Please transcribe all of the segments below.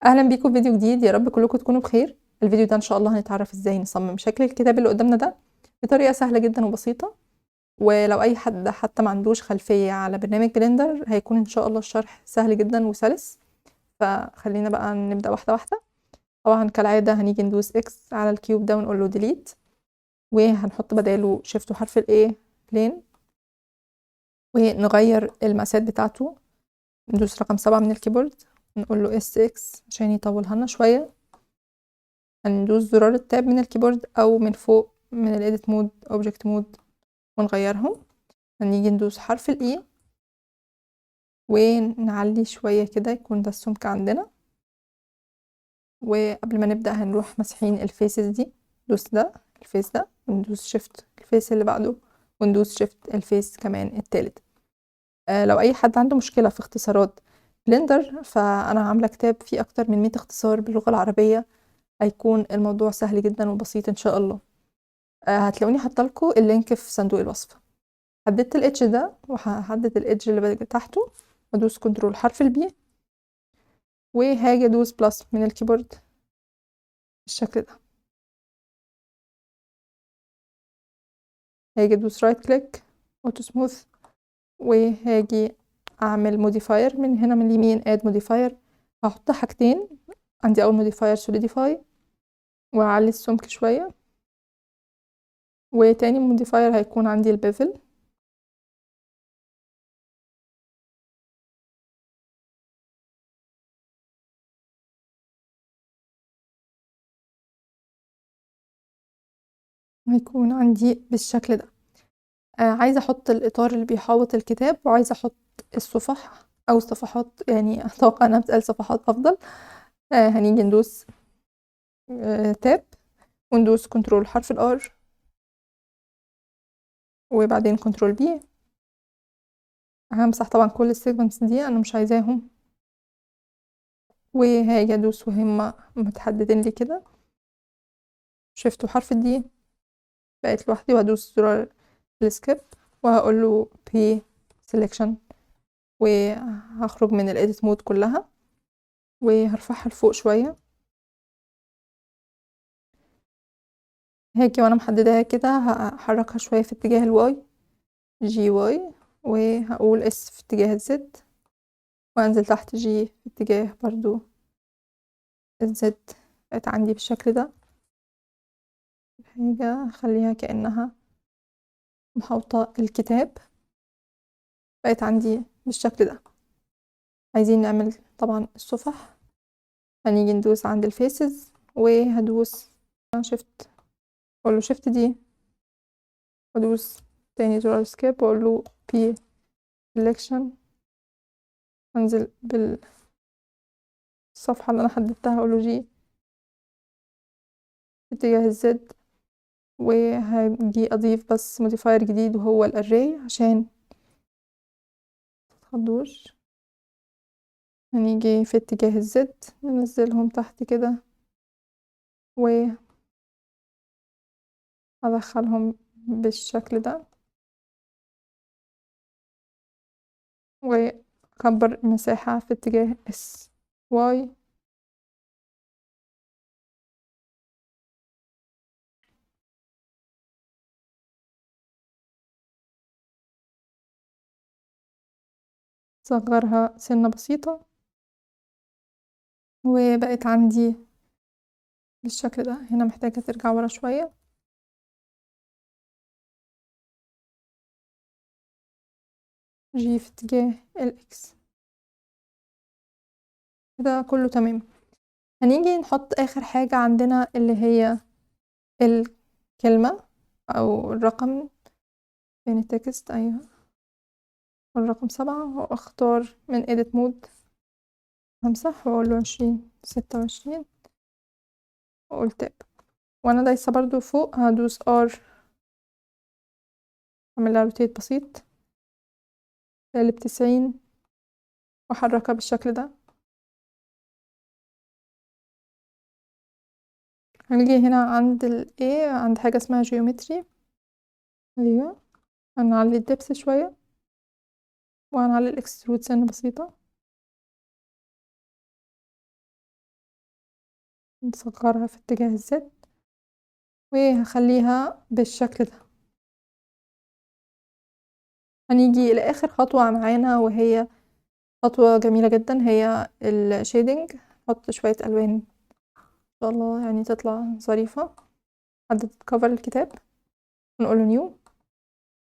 اهلا بيكم في فيديو جديد، يا رب كلكم تكونوا بخير. الفيديو ده ان شاء الله هنتعرف ازاي نصمم شكل الكتاب اللي قدامنا ده بطريقة سهلة جدا وبسيطة، ولو اي حد حتى ما عندوش خلفية على برنامج Blender هيكون ان شاء الله الشرح سهل جدا وسلس. فخلينا بقى نبدا واحدة واحدة. طبعا كالعادة هنيجي ندوس X على ال cube ده ونقول له delete، وهنحط بداله shift وحرف ال A plane، ونغير المقاسات بتاعته. ندوس رقم 7 من ال keyboard نقول له SX عشان يطولها لنا شوية. هندوس زرار ال tab من ال keyboard او من فوق من ال edit mode object mode ونغيرهم. هنيجي ندوس حرف ال E ونعلي شوية كده يكون ده السمك عندنا. وقبل ما نبدأ هنروح مسحين ال faces دي، ندوس ده ال face ده وندوس shift ال face اللي بعده وندوس shift ال face كمان التالت. لو اي حد عنده مشكلة في اختصارات Blender فانا عاملة كتاب فيه اكتر من 100 اختصار باللغة العربية، هيكون الموضوع سهل جدا وبسيط ان شاء الله. هتلاقوني حاطه ال link في صندوق الوصف. حددت ال edge ده وهحدد ال edge اللي تحته وادوس control حرف ال B، وهاجي ادوس plus من ال keyboard بالشكل ده. هاجي ادوس right click auto smooth، وهاجي اعمل modifier من هنا من اليمين add modifier. هحط حاجتين عندي، اول modifier solidify واعلي السمك شوية، وتاني modifier هيكون عندي ال bevel. هيكون عندي بالشكل ده. عايزه احط الاطار اللي بيحوط الكتاب، وعايزه احط الصفح او الصفحات، يعني اتوقع انها بتقال صفحات افضل. هنيجي ندوس tab وندوس control حرف ال R وبعدين control B. همسح طبعا كل ال segments دي انا مش عايزاهم، وهاجي ادوس وهم متحددين لي كده shift وحرف ال D بقت لوحدي، وهدوس زرار ال escape وهقول له P selection، وهخرج من ال edit mode كلها وهرفعها لفوق شوية. هاجي وانا محدداها كده هحركها شوية في اتجاه ال Y G Y، وهقول S في اتجاه ال Z، وانزل تحت G في اتجاه برضو ال Z. بقت عندي بالشكل ده. حاجة هخليها كأنها محوطة الكتاب، بقت عندي بالشكل ده. عايزين نعمل طبعا الصفح، هنيجي ندوس عند ال faces وهدوس shift اقول له shift D، وادوس تاني زرار escape واقول له P selection، انزل بالصفحة اللي انا حددتها اقول له G اتجاه ال Z، وهاجي اضيف بس modifier جديد وهو ال array عشان متتخضوش. هنيجي في اتجاه ال Z ننزلهم تحت كده و هدخلهم بالشكل ده، واكبر المساحة في اتجاه S Y. صغرها سنة بسيطة، وبقت عندي بالشكل ده. هنا محتاجة ترجع ورا شوية. G في اتجاه ال X كده كله تمام. هنيجي نحط آخر حاجة عندنا اللي هي الكلمة أو الرقم، فين ال text؟ أيوه الرقم 7، وأختار من edit mode همسح وأقول له 20 26 وأقول tab، وأنا دايسة برضو فوق هدوس R أعمل لها rotate بسيط سالب 90 وأحركها بالشكل ده. هنيجي هنا عند ال A عند حاجة اسمها geometry، أيوه هنعلي ال depth شوية وهنعلي ال extrude سنة بسيطة. نصغرها في اتجاه ال Z، وهخليها بالشكل ده. هنيجي لآخر خطوة معانا، وهي خطوة جميلة جدا، هي ال shading. نحط شوية ألوان إن شاء الله تطلع ظريفة. حدد cover الكتاب، نقول له new،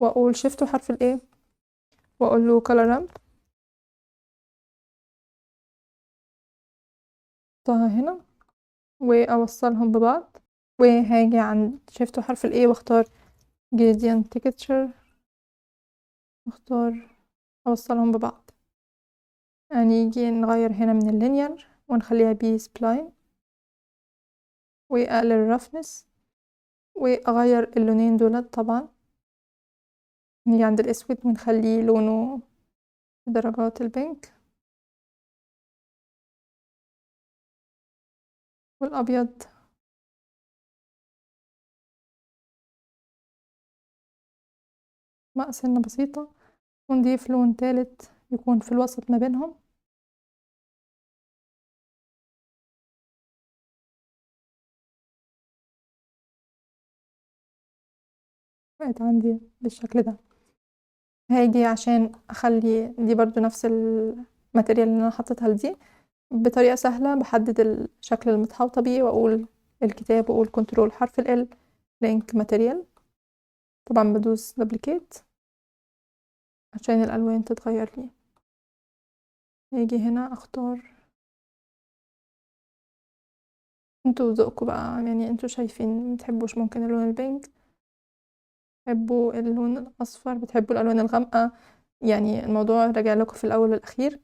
وأقول shift وحرف ال A، وأقول له color ramp، أحطها هنا وأوصلهم ببعض. وهاجي عند shift وحرف ال A واختار gradient texture، واختار أوصلهم ببعض. هنيجي نغير هنا من ال linear ونخليها B spline، وأقلل ال roughness وأغير اللونين دولت. طبعا نيجي عند الأسود ونخليه لونه درجات ال pink، والأبيض مع سنة بسيطة، ونضيف لون تالت يكون في الوسط ما بينهم. بقت عندي بالشكل ده. هاجي عشان اخلي دي برضو نفس ال material اللي انا حطيتها لدي بطريقة سهلة، بحدد الشكل المتحوطة بيه واقول الكتاب واقول control حرف ال L link material، طبعا بدوس duplicate عشان الالوان تتغير لي. هاجي هنا اختار، انتوا ذوقكم بقى، انتوا شايفين متحبوش ممكن اللون ال pink، بتحبوا اللون الاصفر، بتحبوا الالوان الغامقه، الموضوع راجع لكم في الاول والاخير.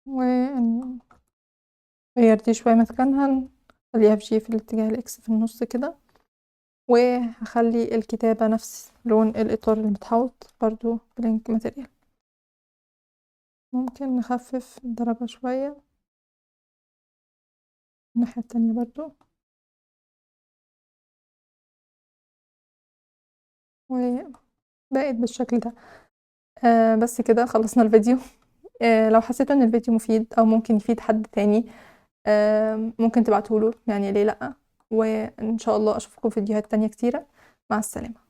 ونغير دي شوية مكانها، نخليها في G في الاتجاه ال X في النص كده، وهخلي الكتابة نفس لون الإطار المتحوط برضو ب link material. ممكن نخفف الدرجة شوية الناحية التانية برضو، وبقت بالشكل ده. بس كده خلصنا الفيديو. لو حسيتوا ان الفيديو مفيد او ممكن يفيد حد تاني، ممكن تبعتوله، ليه لأ. وان شاء الله اشوفكم في فيديوهات تانية كتيرة. مع السلامة.